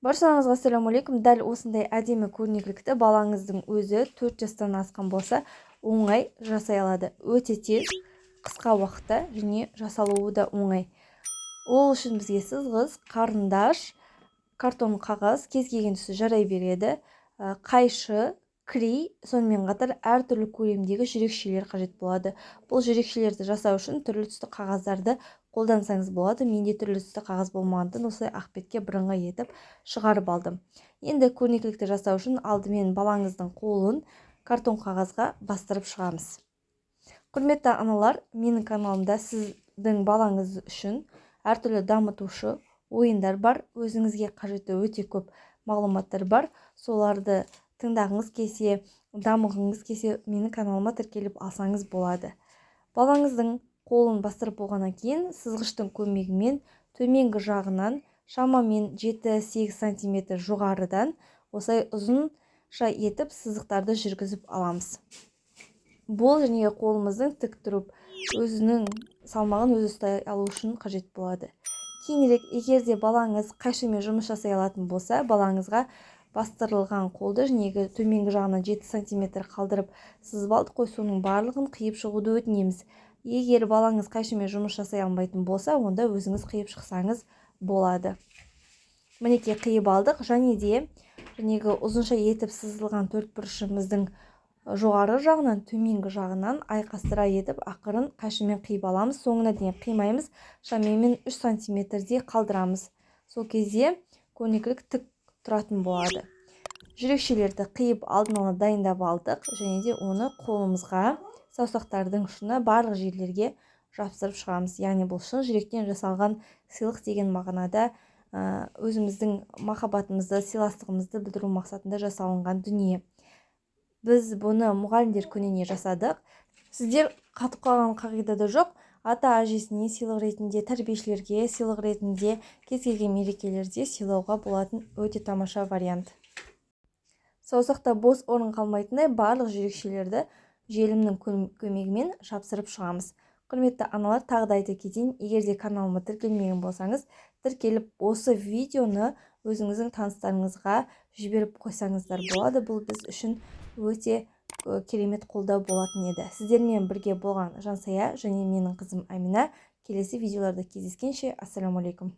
Баршаңызға ассалаумағалейкум! Дәл осындай әдемі көрнекілікті балаңыздың өзі 4 жастан асқан болса, оңай жасай алады. Өте тез, қысқа уақытта және жасалуы да оңай. Ол үшін бізге сызғыш, қарындаш, картон қағаз, кез келген түсі жарай береді, қайшы, клей, сонымен қатар әртүрлі көлемдегі жүрекшелер қажет болады. Бұл жүрекшелерді жасау үшін түрлі түсті қағаздарды қолдансаңыз болады. Менде түрлі түсті қағаз болмағандықтан, осылай ақ бетке бірыңғай етіп шығарып алдым. Енді көрнекілікті жасау үшін алдымен балаңыздың қолын картон қағазға бастырып шығамыз. Құрметті аналар, менің каналымда сіздің балаңыз үшін әртүрлі дамытушы ойындар бар, өзіңізге қажетті өте көп мағлұматтар бар. Соларды тыңдағыңыз келсе, дамығыңыз келсе, менің каналыма тіркеліп алсаңыз болады. Балаңыздың қолын бастырып болғаннан кейін сызғыштың көмегімен төменгі жағынан шамамен 7-8 сантиметр жоғарыдан осылай ұзынша етіп сызықтарды жүргізіп аламыз. Бұл және қолымыздың тік тұрып, өзінің салмағын өзі ұстай алу үшін қажет болады. Кейінірек, егер де балаңыз қайшымен жұмыс жасай алатын болса, балаңызға бастырылған қолды жәнегі төменгі жағынан 7 сантиметр қалдырып сызып алдық қой, соның барлығын қиып шығуды өтінеміз. Егер балаңыз қайшымен жұмыс жасай алмайтын болса, онда өзіңіз қиып шықсаңыз болады. Мінекей, қиып алдық. Және де жәнегі ұзынша етіп сызылған төрт бұрышымыздың жоғары жағынан, төменгі жағынан айқастыра етіп ақырын қайшымен қиып аламыз. Соңына дейін қимаймыз, шамамен 3 сантиметрдей қалдырамыз. Сол кезде көрнекілік тік тұратын болады. Жүрекшелерді қиып, алдын ала дайындап алдық және де оны қолымызға, саусақтардың ұшына, барлық жерлерге жапсырып шығамыз. Яғни бұл шын жүректен жасалған сыйлық деген мағынада, өзіміздің махаббатымызды, сыйластығымызды білдіру мақсатында жасалынған дүние. Біз бұны мұғалімдер күніне жасадық. Сіздер қатып қалған қағида да жоқ, ата әжесіне сыйлық ретінде, тәрбиешілерге сыйлық ретінде, кез келген мерекелерде сыйлауға болатын өте тамаша вариант. Саусақта бос орын қалмайтындай барлық жүрекшелерді желімнің көмегімен жапсырып шығамыз. Құрметті аналар, тағы да айта кетейін, егер де каналыма тіркелмеген болсаңыз, тіркеліп, осы видеоны өзіңіздің таныстарыңызға жіберіп қойсаңыздар болады. Бұл біз үшін өте керемет қолдау болатын еді. Сіздермен бірге болған Жансая және менің қызым Амина. Келесі видеоларда кездескенше, ассалаумағалейкум!